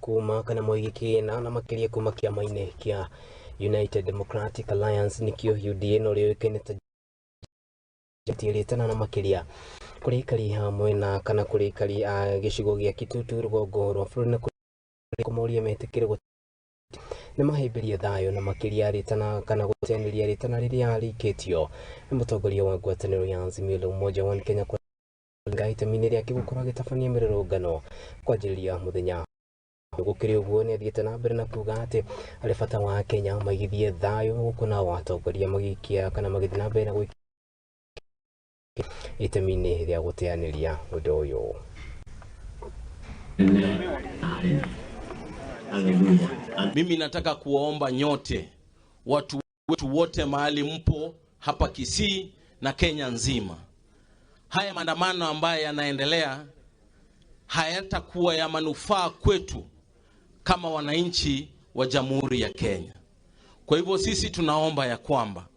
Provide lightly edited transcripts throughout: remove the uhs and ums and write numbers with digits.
Kuma kana moigi kĩna na makĩria kuma kĩama-inĩ kĩa United Democratic Alliance, nĩkĩo UDA, na ũrĩa ũĩkaine ta rĩtana na makĩria kũrĩ aikari a mwena kana kũrĩ aikari a gĩcigo gĩa Kitutu rũgongo rwa bũrũri, na kũmoria metĩkĩre nĩ mahĩmbĩrie thayũ, na makĩria rĩtana kana gũteanĩria rĩtana rĩrĩa rĩikĩtio nĩ mũtongoria wa ngwatanĩro ya Azimio la Umoja One Kenya Odinga itemi-inĩ rĩake gũkorwo agĩtabania mĩrũrũngano kwanjĩrĩria mũthenya. Gũkĩrĩ ũguo, nĩ athiĩte na mbere na kuga atĩ harĩ bata wa Kenya maigithie thayũ, gũkũ nao atongoria magĩikia kana magĩthiĩ na mbere na gwĩkia itemi-inĩ rĩa gũteanĩria ũndũ ũyũ. Haleluya. Mimi nataka kuwaomba nyote, watu wetu wote mahali mpo hapa Kisii na Kenya nzima, haya maandamano ambayo yanaendelea hayatakuwa ya manufaa kwetu kama wananchi wa Jamhuri ya Kenya. Kwa hivyo sisi tunaomba ya kwamba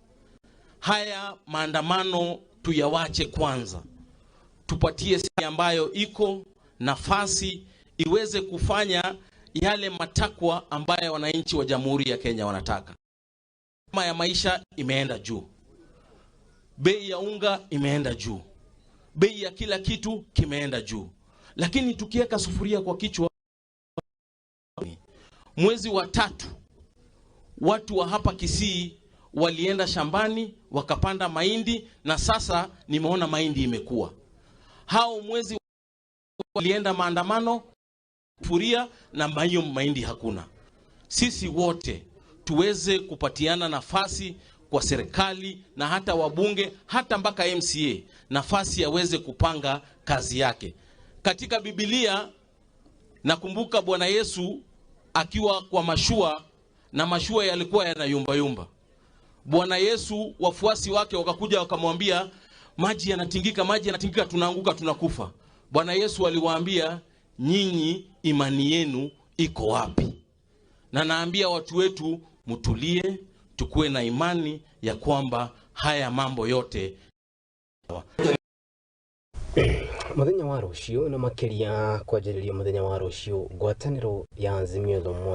haya maandamano tuyawache kwanza, tupatie serikali ambayo iko nafasi iweze kufanya yale matakwa ambayo wananchi wa Jamhuri ya Kenya wanataka. Gharama ya maisha imeenda juu, bei ya unga imeenda juu, bei ya kila kitu kimeenda juu, lakini tukiweka sufuria kwa kichwa, mwezi wa tatu watu wa hapa Kisii walienda shambani wakapanda mahindi na sasa nimeona mahindi imekuwa. Hao mwezi walienda maandamano furia na hiyo mahindi hakuna. Sisi wote tuweze kupatiana nafasi kwa serikali na hata wabunge hata mpaka MCA nafasi aweze kupanga kazi yake. Katika Biblia nakumbuka Bwana Yesu akiwa kwa mashua na mashua yalikuwa yanayumbayumba. Bwana Yesu, wafuasi wake wakakuja wakamwambia, maji yanatingika, maji yanatingika, tunaanguka, tunakufa. Bwana Yesu aliwaambia, nyinyi imani yenu iko wapi? Na naambia watu wetu mtulie, tukuwe na imani ya kwamba haya mambo yote Muthenya wa rũciũ, na makĩria kwanjĩrĩria mũthenya wa rũciũ, ngwatanĩro ya Azimio la Umoja